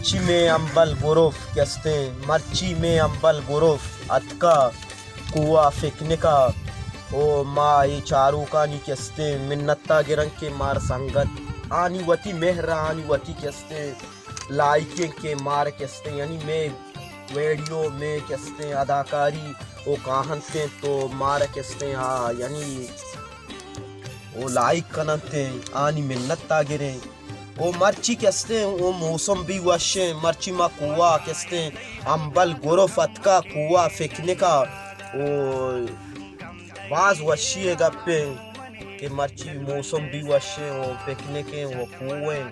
مرچی مئے امبل گروپ کہ استیں، مرچی مئے امبل گروپ اتکا کوہ ءَ پکنک ءَ، او ما اے چاروکانی کہ استیں منت ءَ گراں کہ مارا سنگت آنی وتی مہر ءَ، آنی وتی کہ استیں لائکیں کہ مارا کہ استیں، یعنی مئے ویڈیو، مئے کہ استیں اداکاری او کاہنتیں تو مارا کہ استیں آ یعنی او لائک کننتیں، آنی منت ءَ گریں۔ او مرچی کہ استیں او موسم بھی وشیں، مرچی ما کوہ ءَ کہ استیں امبل گروپ اتکا کوہ ءَ پکنک ءَ، او باز وشی ءِ گپیں کہ مرچی موسم بھی وشیں او پکنکیں او کوہیں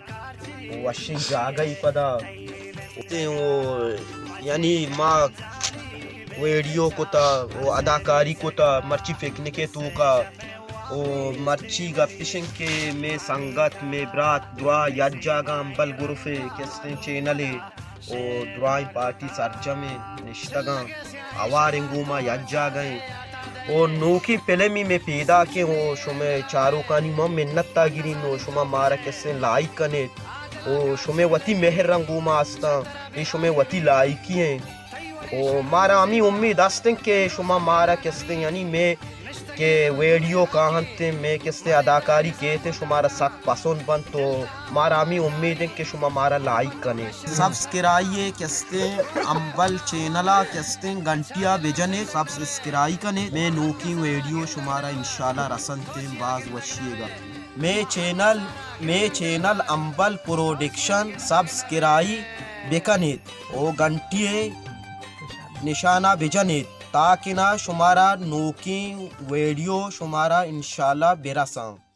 او وشیں جاگہے پدا۔ او یعنی ما ویڈیو کتا او اداکاری کتا مرچی پکنک ءِ توکا۔ او مرچی گپ اش انت کہ مئے سنگت، مئے برات دراہ یک جاگہ امبل گروپ ءِ کہ استیں چینل ءِ او درائیں پارٹی سرجمیں نشتگاں، ہواریں گوں ما یک جاگہ ایں۔ او نوکیں فلمے مئے پیداکیں او شمئے چاروکانی ما منت ءَ گریں او شما مارا کہ استیں لائک کنیت او شمئے وتی مہر ءَ گوں ما استاں، اے شمئے وتی لائکی ایں۔ او مارا ہمے امید است انت کہ شما مارا کہ استیں یعنی مئے کہ ویڈیو کاہنتیں، مئے کہ استیں اداکاری کیتیں شمارا سک پسند بنت، تو مارا ہمے امید انت کہ شما مارا لائک کنیت۔ سبسکرائب کہ استیں امبل چینل ءَ کہ استیں گھنٹی ءَ بجنیت، سبسکرائب کنیت، مئے نوکیں ویڈیو شمارا انشاءاللہ رسنتیں۔ باز وشی ءِ گپ۔ مئے چینل، مئے چینل امبل پروڈکشن سبسکرائب بکنیت او گھنٹی ءِ نشان ءَ بجنیت تاکہ نا شمارا نوکیں ویڈیو شمارا انشاءاللہ برساں۔